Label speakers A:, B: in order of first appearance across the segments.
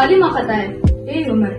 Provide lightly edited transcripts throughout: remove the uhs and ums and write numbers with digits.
A: Мұқағали Мақатаев. Ей, өмір!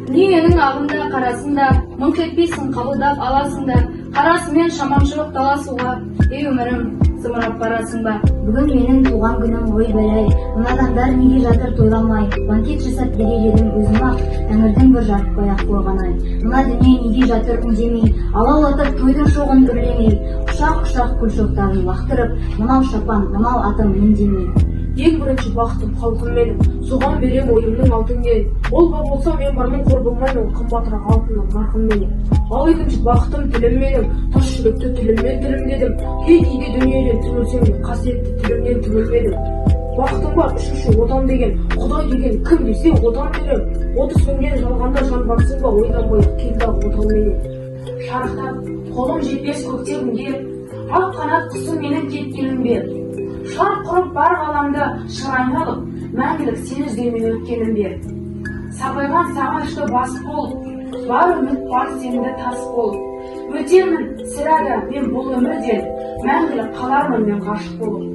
A: Дүниенің ағында, қарасында, мыңқ етпейсің, қабылдап аласың да, қарасымен шамаң жоқ таласуға. Ей, өмірім, зымырап барасың ба?
B: Бүгін менің туған күнім, ойбай, мына адамдар неге жатыр тойламай? Банкет жасап берер едім өзім ақ, тәңірдің бір жарытпай ақ қойған ай. Мына дүние неге жатыр үндемей, алаулатып тойдың шоғын үрлемей, құшақ құшақ гүл шоқтарын лақтырып, мынау шапан, мынау атым мін демей?
C: Ең бірінші бақытым — халқым менің, соған берем ойымның алтын кенін. Ол бар болса, мен бармын, қор болмаймын, қымбатырақ алтынның нарқын менен. Ал екінші бақытым — тілім менің, тас жүректі тіліммен тілімдедім. Кей кейде дүниеден түңілсем де, қасиетті тілімнен түңілмедім. Бақытым бар үшінші, Отан деген. Құдай деген кім десе, Отан дерем. 30 мінген жалғанда жан барсың ба, ойланбай ақ кел дағы отауменен.
D: Шарықтап қолым жетпес көкте күнге, ақ қанат құсым менің кеткенім бе? Шарқ ұрып бар ғаламды шыр айналып, мәңгілік сені іздеумен өткенім бе? Сарғайған сағынышты басып болып, бар үміт, бар сенімді тас болып, өтермін сірә да мен бұл өмірден, мәңгілік қалармын мен ғашық болып.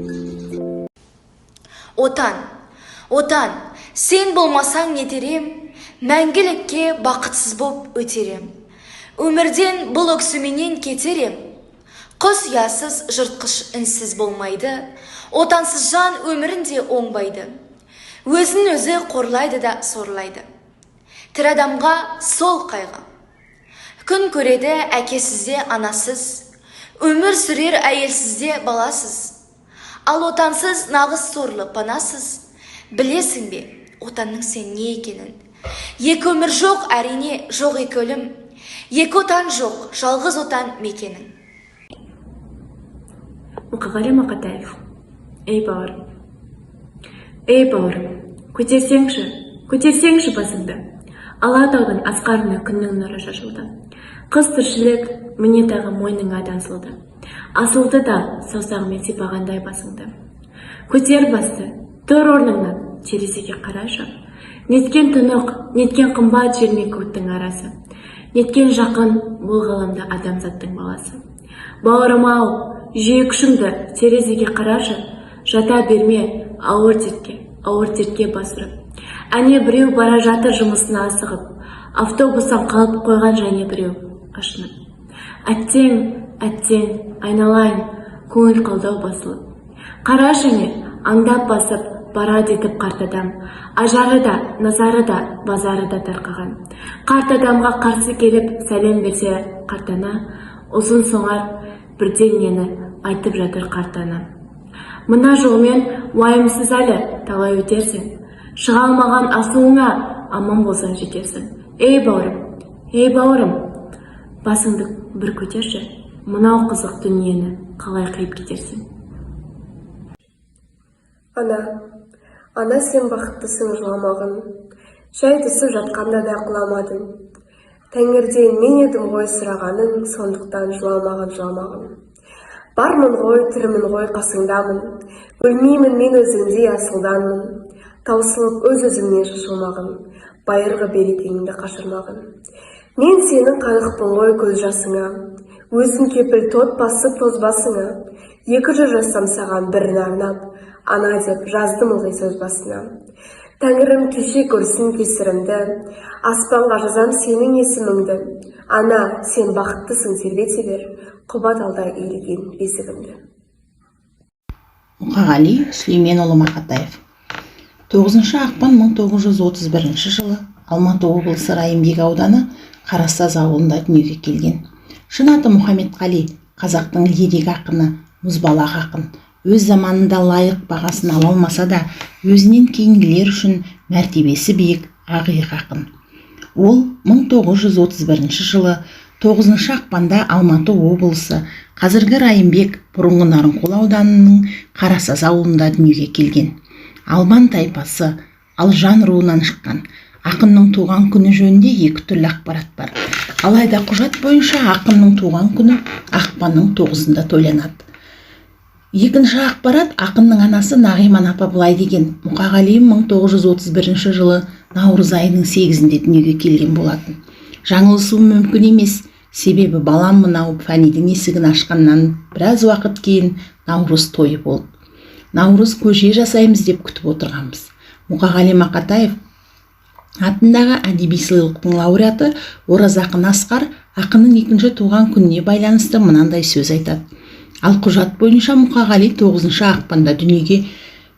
E: Отан, Отан, сен болмасаң нетер ем, мәңгілікке бақытсыз боп өтер ем. Өмірден бұл өксуменен кетер ем. Құс ұясыз, жыртқыш інсіз болмайды, отансыз жан өмірінде оңбайды. Өзін өзі қорлайды да сорлайды. Тірі адамға сол қайғы. Күн көреді әкесіз де анасыз, өмір сүрер әйелсіз де баласыз. Ал отансыз нағыз сорлы, панасыз. Білесің бе отанның сен не екенін? Екі өмір жоқ, әрине, жоқ екі өлім. Екі отан жоқ, жалғыз отан мекенің.
F: Мұқағали Мақатаев. Ей, бауырым! Ей, бауырым, көтерсеңші, көтерсеңші басыңды! Алатаудың асқарына күннің нұры шашылды. Қыс тіршілік міне тағы мойныңа асылды. Асылды да саусағымен сипағандай басыңды. Көтер басты, тұр орныңнан, терезеге қарашы. Неткен тұнық, неткен қымбат жер мен көктің арасы! Неткен жақын бұл ғаламда адамзаттың баласы! Бауырым ау, жүй күшіңді, терезеге қарашы. Жата берме ауыр дертке, ауыр дертке басырып. Әне, біреу бара жатыр жұмысына асығып, автобустан қалып қойған және біреу ашынып. Әттең, әттең, айналайын, көңіл қалдау басылып. Қарашы, не аңдап басып барады етіп қарт адам. Ажары да, назары да, базары да тарқаған. Қарт адамға қарсы келіп сәлем берсе қарт ана, ұзын соңар бірдеңені айтып жатыр қарт ана. Мына жолмен уайымсыз әлі талай өтерсің, шыға алмаған асуыңа аман болсаң жетерсің. Ей, бауырым, ей, бауырым, басыңды бір көтерші, мынау қызық дүниені қалай қиып кетерсің?
G: Ана, ана, сен бақыттысың, жыламағын. Жай түсіп жатқанда да құламадың. Тәңірден мен едім ғой сұрағаның, сондықтан жыламағын, жыламағын. Бармын ғой, тірімін ғой, қасыңдамын. Өлмеймін мен, өзіңдей асылданмын. Таусылып өз өзіңнен шашылмағын, байырғы берекеңді қашырмағын. Мен сенің қанықпын ғой көз жасыңа, өзім кепіл тот басып тозбасыңа. 2 жыр жазсам саған бірін арнап, ана деп жаздым ылғи сөз басына. Тәңірім кеше көрсін кесірімді, аспанға жазам сенің есіміңді. Ана, сен бақыттысың, тербете бер құба талдай иілген бесігіңді.
H: Мұқағали Сүлейменұлы Мақатаев 9 ақпан 1931 жылы Алматы облысы, Райымбек ауданы, Қарасаз ауылында дүниеге келген. Шын аты Мұхамедқали. Қазақтың лирик ақыны, мұзбалақ ақын. Өз заманында лайық бағасын ала алмаса да, өзінен кейінгілер үшін мәртебесі биік ақиық ақын. Ол 1931 жылы 9 ақпанда Алматы облысы, қазіргі Райымбек, бұрынғы Нарынқол ауданының Қарасаз ауылында дүниеге келген. Албан тайпасы, алжан руынан шыққан. Ақынның туған күні жөнінде екі түрлі ақпарат бар. Алайда құжат бойынша ақынның туған күні ақпанның 9-ында тойланады. Екінші ақпарат: ақынның анасы Нағиман апа былай деген: Мұқағали 1931 жылы наурыз айының 8-інде дүниеге келген болатын. Жаңылысуым мүмкін емес, себебі балам мынау фәнидің есігін ашқаннан біраз уақыт кейін наурыз тойы болды. Наурыз көже жасаймыз деп күтіп отырғанбыз. Мұқағали Мақатаев. Атындағы әдеби сыйлықтың лауреаты Оразақын Асқар ақынның екінші туған күніне байланысты мынандай сөз айтады. Ал құжат бойынша Мұқағали 9 ақпанда дүниеге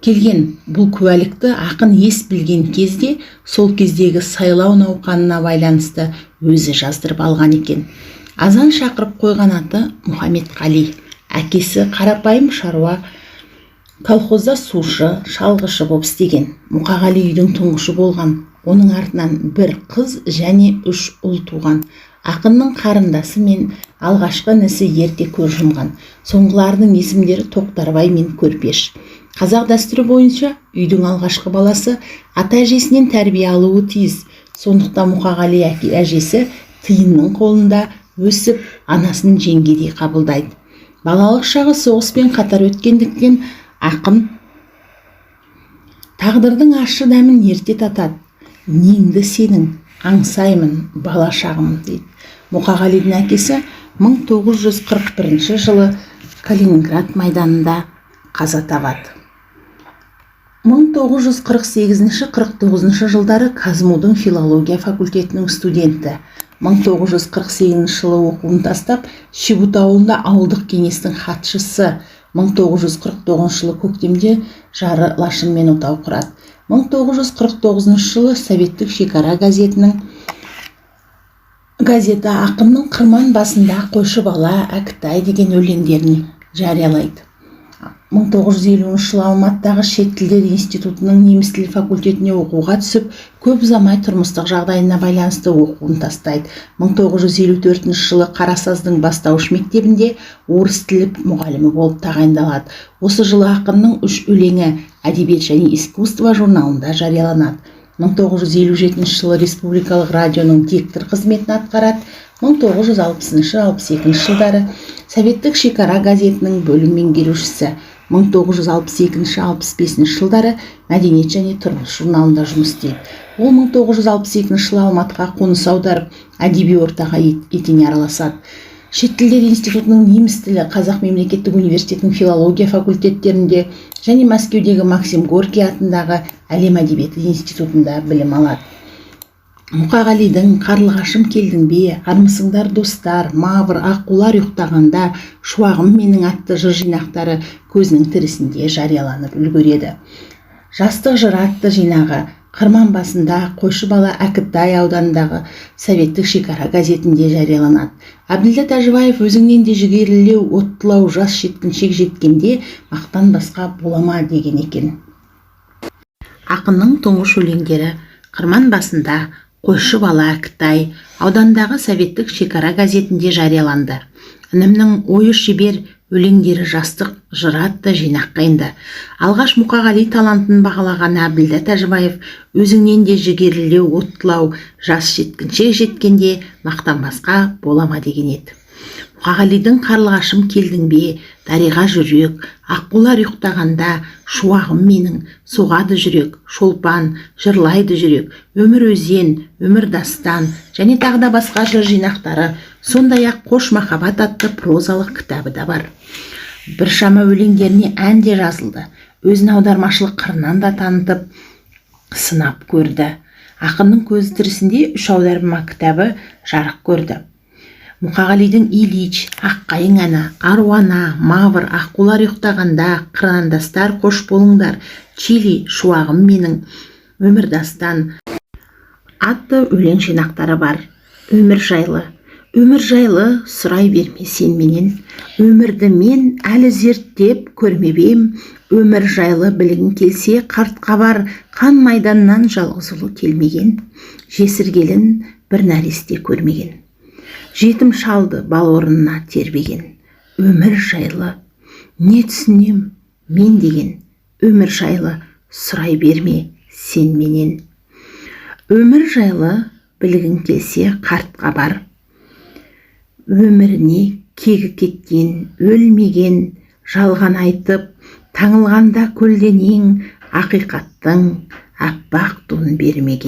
H: келген. Бұл куәлікті ақын ес білген кезде, сол кездегі сайлау науқанына байланысты өзі жаздырып алған екен. Азан шақырып қойған аты Мұхаммедқали. Әкесі қарапайым шаруа, колхозда сушы, шалғышы боп істеген. Мұқағали үйдің тұңғышы болған. Оның артынан бір қыз және үш ұл туған. Ақынның қарындасы мен алғашқы інісі ерте көз жұмған. Соңғыларының есімдері Тоқтарбай мен Көрпеш. Қазақ дәстүрі бойынша үйдің алғашқы баласы ата әжесінен тәрбие алуы тиіс. Сондықтан Мұқағали әке әжесі Тиынның қолында өсіп, анасын жеңгедей қабылдайды. Балалық шағы соғыспен қатар өткендіктен, ақын тағдырдың ащы дәмін ерте татады. «Неңді сенің аңсаймын, бала шағым», – дейді. Мұқағалидың әкесі 1941 жылы Калининград майданында қаза табады. 1948-49 жылдары КазМУ-дың филология факультетінің студенті. 1948 жылы оқуын тастап, Шибұт ауылында ауылдық кеңестің хатшысы. 1949 жылы көктемде жары Лашынмен отау құрады. 1949 жылы «Советтік шекара» газеті ақынның «Қырман басында», «Қойшы бала», «Әкітай» деген өлеңдерін жариялайды. 1950 жылы Алматыдағы шет тілдер институтының неміс тілі факультетіне оқуға түсіп, көп ұзамай тұрмыстық жағдайына байланысты оқуын тастайды. 1954 жылы Қарасаздың бастауыш мектебінде орыс тілі мұғалімі болып тағайындалады. Осы жылы ақынның үш өлеңі «Әдебиет және искусство» журналында жарияланады. 1957 жылы республикалық радионың диктор қызметін атқарады. 1960-62 жылдары «Советтік шекара» газетінің бөлім меңгерушісі. 1962-65 жылдары «Мәдениет және тұрмыс» журналында жұмыс істейді. Ол 1962 жылы Алматыға қоныс аударып, әдеби ортаға етене араласады. Шет тілдер институтының неміс тілі, Қазақ мемлекеттік университетінің филология факультеттерінде және Мәскеудегі Максим Горький атындағы әлем әдебиеті институтында білім алады. Мұқағалидың «Қарлығашым, келдің бе», «Армысыңдар, достар», «Мавр», «Аққулар ұйықтағанда», «Шуағым менің» атты жыр жинақтары көзінің тірісінде жарияланып үлгереді. «Жастық жыр» атты жинағы «Қырман басында», «Қойшы бала», «Әкітай» ауданындағы «Советтік шекара» газетінде жарияланады. Әбділда Тәжібаев «Өзіңнен де жігерлілеу, оттылау жас жеткіншек жеткенде мақтанбасқа бола ма?» деген екен. Ақынның тұңғыш өлеңдері «Қырман басында», «Қойшы бала», «Әкітай» аудандағы «Советтік шекара» газетінде жарияланды. Інімнің ойы шебер өлеңдері «Жастық жыр» атты жинаққа енді. Алғаш Мұқағали талантын бағалаған Әбділда Тәжібаев «Өзіңнен де жігерлілеу, оттылау жас жеткіншек жеткенде мақтанбасқа бола ма?» деген еді. Мұқағалидың «Қарлығашым, келдің бе», «Дариға жүрек», «Аққулар ұйықтағанда», «Шуағым менің», «Соғады жүрек», «Шолпан», «Жырлайды жүрек», «Өмір өзен, өмір дастан» және тағы да басқа жыр жинақтары, сондай ақ «Қош махаббат» атты прозалық кітабы да бар. Біршама өлеңдеріне ән де жазылды. Өзін аудармашылық қырынан да танытып, сынап көрді. Ақынның көзі тірісінде үш аударма кітабы жарық көрді. Мұқағалидың «Ильич», «Аққайың әні», «Аруана», «Мавр», «Аққулар ұйықтағанда», «Қырандастар, қош болыңдар», «Чили», «Шуағым менің», «Өмір дастан» атты өлең жинақтары бар. Өмір жайлы. Өмір жайлы сұрай берме сен менен, өмірді мен әлі зерттеп көрмеп ем. Өмір жайлы білгің келсе, қартқа бар. Қан майданнан жалғыз ұлы келмеген, жесір келін, бір нәресте көрмеген, жетім шалды бал орнына тербеген. Өмір жайлы не түсінем мен деген, өмір жайлы сұрай берме сен менен. Өмір жайлы білгің келсе, қартқа бар. Өміріне кегі кеткен өлмеген. Жалған айтып таңылғанда көлденең, ақиқаттың аппақ туын бермеген.